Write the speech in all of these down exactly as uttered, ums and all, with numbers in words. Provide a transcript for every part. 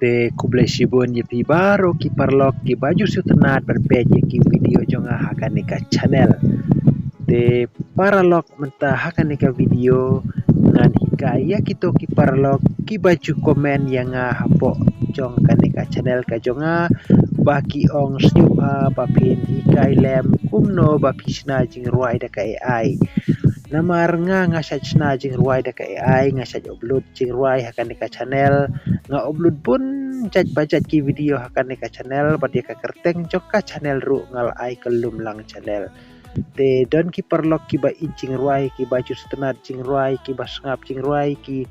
Te khublei shibun ïa phi baroh ki paralok kiba ju sngewtynnat ban peit ïa ki video jong nga ha kane ka channel. Te paralok mynta ha kane ka video ngan hikai ïa kito ki paralok kiba ju comment ïa nga hapoh jong kane ka channel ka jong nga ba ki ong sngewbha ba phin hikai lem kumno ba phi shna jingrwai da ka A I. Namar nga nga shait shna jingrwai da ka A I, nga shait upload jingrwai ha kane ka channel, nga upload bun jait ba jait ki video ha kane ka channel, bad ïa ka kyrteng jong ka channel ruh nga la ai ka Lumlang channel. Te don ki paralok kiba ïeit jingrwai, kiba ju sngewtynnat jingrwai, kiba sngap jingrwai, ki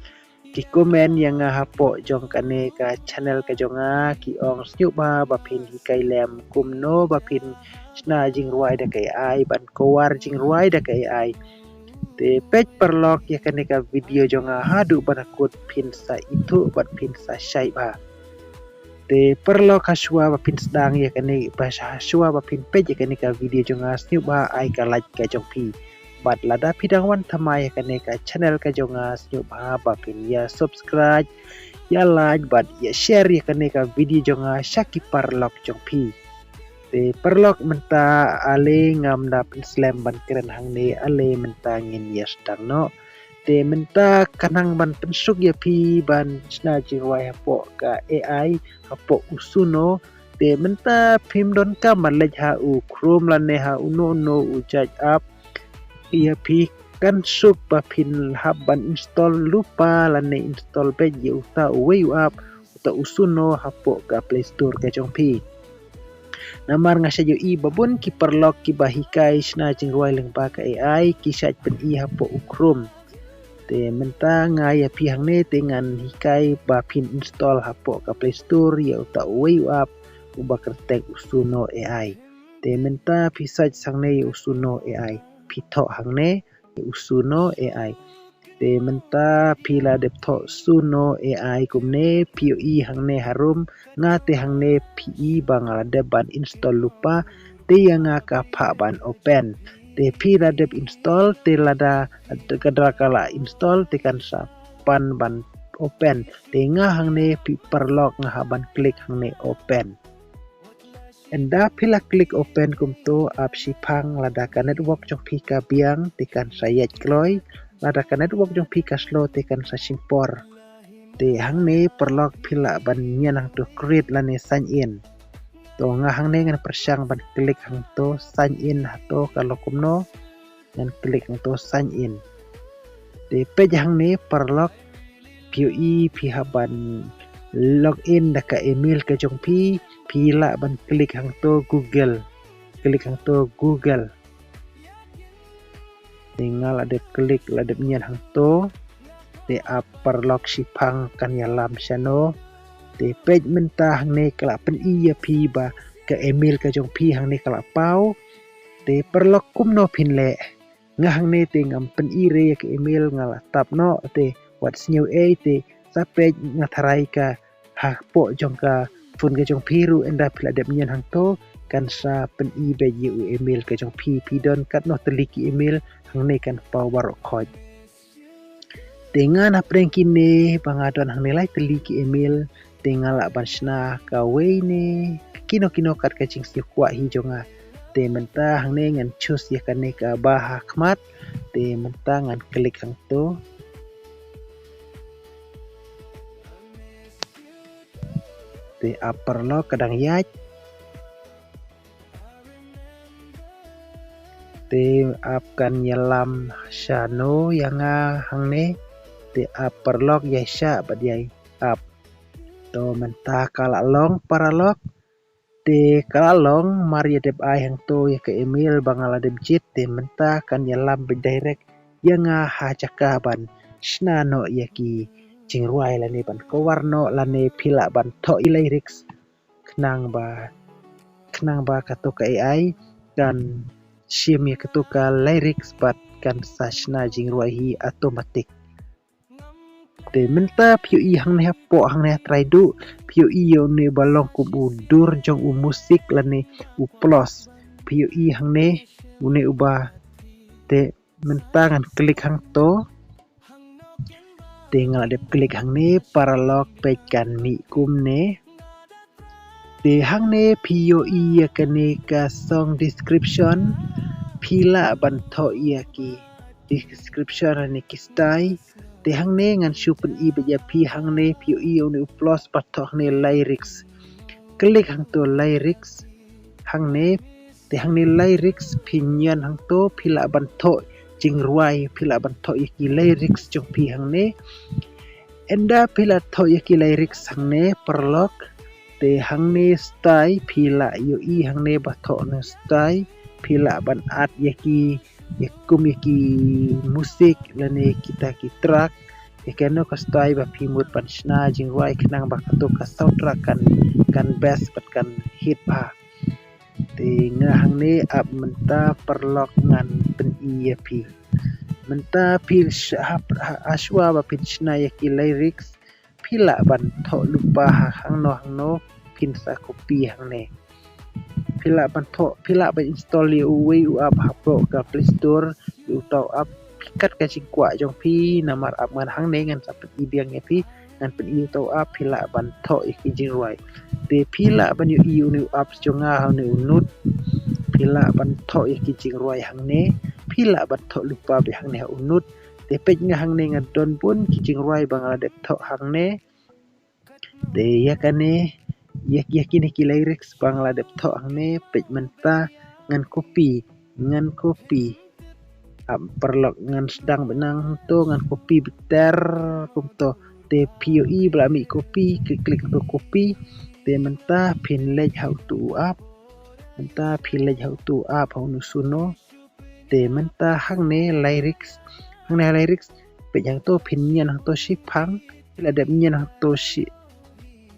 ki comment ïa nga hapoh jong kane ka channel ka jong nga, ki ong sngewbha ba phin hikai lem kumno ba phin shna jingrwai da ka A I, ban cover jingrwai da ka A I. Te peit paralok ïa kane ka video jong nga haduh ban kut, phin sa ithuh bad phin sa shai bha. Te paralok, ha shuwa ba phin sdang ïa kane, ba sha-, ha shuwa ba phin peit ïa kane ka video jong nga, sngewbha ai ka like ka jong phi. Bad lada phi dang wan thymmai ïa kane ka channel ka jong nga, sngewbha ba phin ïa subscribe, ïa like bad ïa share ïa kane ka video jong nga sha ki paralok jong phi. Te paralok, mynta ale ngam da pynslem ban kren hangne, ale mynta ngin ïa sdang noh. Te mynta ka nang ban pynsuk ïa phi ban shna jingrwai hapoh ka A I, hapoh u Suno. Te mynta phim donkam ban leit ha u Chrome lane ha uno uno u jait app. Ïa phi kan suk ba phin hap ban install lypa lane install beit ïa uta uwei u app, uta u Suno hapoh ka Play Store ka jong phi. Namar nga shait ïohi ba bun ki paralok kiba hikai shna jingrwai lyngba ka A I ki shait pyni hapoh u Chrome. Te mynta nga ïa phi hangne te ngan hikai ba phin install hapoh ka Play Store ïa uta uwei u app uba kyrteng u Suno A I. Te mynta phi search hangne ïa u Suno A I. Phi thoh hangne ïa u Suno A I. Te mynta phi la dep thoh Suno A I kumne, phi ïohi hangne harum, nga te hangne phi i ba nga la dep ban install lypa, te ïa nga ka phah ban open. Te phi la dep install, te lada ka dra ka la install, te kan sa pan ban open. Te nga hangne phi paralok, nga hap ban klik hangne open. Ynda phi la klik open kumto, ap shiphang, lada ka network jong phi ka biang te kan sa ïaid kloi, lada ka network jong phi ka slow te kan sa shim por. Te hangne paralok phi lah ban nion hangto create lane sign in. To nga hangne ngan pyrshang ban klik hangto sign in, hato ka long kumno. Ngan klik hangto sign in. Te peit hangne paralok, phi ïohi phi hap ban log in da ka email ka jong phi, phi lah ban klik hangto Google. Klik hangto Google. Te nga la dep klik, la dep nion hangto. Te ap paralok, shiphang kan ïalam shano. Te peit mynta hangne ka la pyni ïa phi ba ka email ka jong phi hangne ka la paw. Te paralok, kumno phin leh? Nga hangne te ngam pyni re ïa ka email, nga la tap noh, te wat sngew ei, te sa peit, nga tharai ka hapoh jong ka phone ka jong phi ruh, ynda phi la dep nion hangto kan sa pyni beit ïa u email ka jong phi. Phi don katno tylli ki email, hangne kan paw baroh khoit. Te nga na pdeng kine ba nga don hangne lai tylli ki email, te nga lah ban shna kawei ne kino kino kat ka jingsngewkwah hi jong nga. Te mynta hangne ngan choose ïa kane kaba ha khmat. Te mynta ngan klik hangto. Te ap paralok, ka dang ïaid. Te ap kan ïalam shano ïa nga hangne. Te ap paralok, ïai shah bad ïai ap. To mynta ka la long paralok. Te ka la long, mar ïa dep ai hangto ïa ka email ba nga la dep jied, te mynta kan ïalam beit direct ïa nga ha jaka ban shna noh ïa ki jingrwai lane ban cover noh lane phi lah ban thoh i lyrics. Khnang ba, khnang ba kato ka A I kan shim ïa kato ka lyrics bad kan sa shna jingrwai hi automatic. Te mynta phi ïohi hangne hapoh, hangne ha trai duh, phi ïohi ïa une ba long kum u dur jong u music lane u plus. Phi ïohi hangne une uba, te mynta ngan klik hangto. Te nga la dep klik hangne, paralok, peit kan mih kumne. Te hangne phi ïohi ïa kane ka song description, phi lah ban thoh ïa ki description lane ki style. Te hangne ngan shu pyni beit ïa phi, hangne phi ïohi ïa une u plus ba thoh hangne lyrics. Klik hangto lyrics hangne. Te hangne lyrics phi nion hangto, phi lah ban thoh jingrwai, phi lah ban thoh ïa ki lyrics jong phi hangne. Ynda phi la thoh ïa ki lyrics hangne, paralok. Te hangne style, phi lah ïohi hangne ba thoh ne style, phi lah ban add ïa ki, ïa kum ïa ki music lane kita ki track, ïa kano ka style ba phi mut ban shna jingrwai khnang ba kato ka soundtrack kan, kan best bad kan hit bha. Te nga hangne ap mynta, paralok, ngan pyni ïa phi. Mynta phi sha-, ha, ha, hashwa ba phin shna ïa ki lyrics, phi lah ban thoh lypa ha hangno hangno, phin sa copy hangne. Phi lah ban thoh, phi lah ban install ïa uwei u app hapoh ka Play Store, ïa uto u app kat ka jingkwah jong phi, namar ap ngan hangne ngan sa pyni biang ïa phi, ngan pyni ïa uto u app phi lah ban thoh ïa ki jingrwai. Te phi lah ban ïohi ïa une u app jong nga ha une u note, phi lah ban thoh ïa ki jingrwai hangne, phi lah ban thoh lypa beit hangne ha u note. Te peit nga hangne nga don bun ki jingrwai ba nga la dep thoh hangne. Te ïa kane, ïa, ïa kine ki lyrics ba nga la dep thoh hangne, peit mynta ngan copy, ngan copy. Ap paralok, ngan sdang beit nangto, ngan copy beit ter kumto. Te phi ïohi ba la mih copy, klik, klik to copy. Te mynta phin leit ha uto u app. Mynta phi leit ha uto u app, ha une u Suno. Te mynta hangne lyrics. Hangne ha lyrics, peit hangto, phin nion hangto shiphang. Phi la dep nion hangto shi-,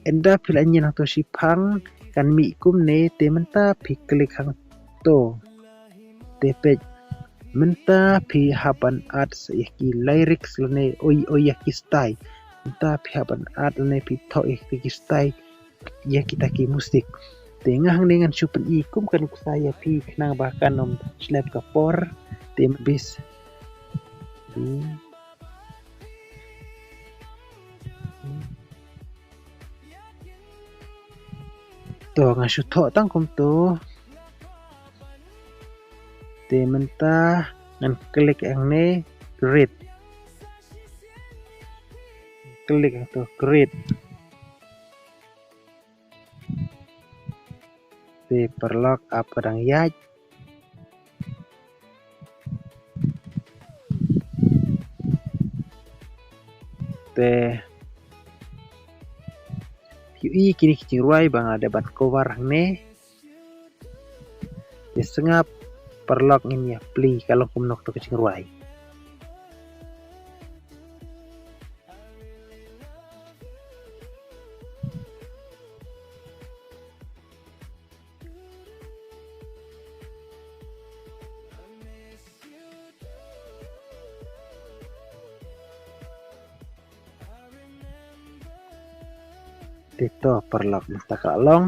ynda phi la nion hangto shiphang, kan mih kumne, te mynta phi klik hangto. Te peit, mynta phi hap ban add sa ïa ki lyrics lane, oi, oi, ïa ki style. Mynta phi hap ban add lane phi thoh ïa ki style ïa kita ki music. Te nga hangne ngan shu pyni kum ka nuksa ïa phi khnang ba kan ym slem ka por. Te bis. Hmm. To nga shu thoh tang kumto. Te mynta ngan klik hangne create. Klik hangto create. Te paralok, ap ka dang ïaid. Te phi ïohi kine ki jingrwai ba nga dep ban cover hangne. Te sngap paralok, ngin ïa plie ka long kumno kato ka jingrwai. Te to paralok, mynta ka la long.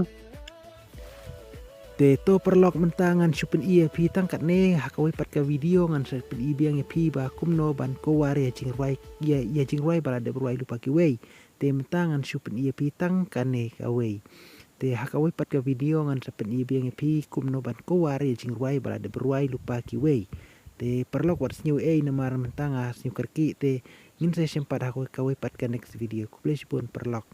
Te to paralok, mynta ngan shu pyni ïa phi tang katne, ha kawei pat ka video ngan sa pyni biang ïa phi ba kumno ban cover ïa jingrwai, ïa, ïa jingrwai ba la dep rwai lypa kiwei. Te mynta ngan shu pyni ïa phi tang kane kawei. Te ha kawei pat ka video ngan sa pyni biang ïa phi kumno ban cover ïa jingrwai ba la dep rwai lypa kiwei. Te paralok, wat sngewsih ei namar mynta nga sngewkyrkieh, te ngin sa ïashem pat ha kawei, kawei pat ka next video. Khublei shibun paralok.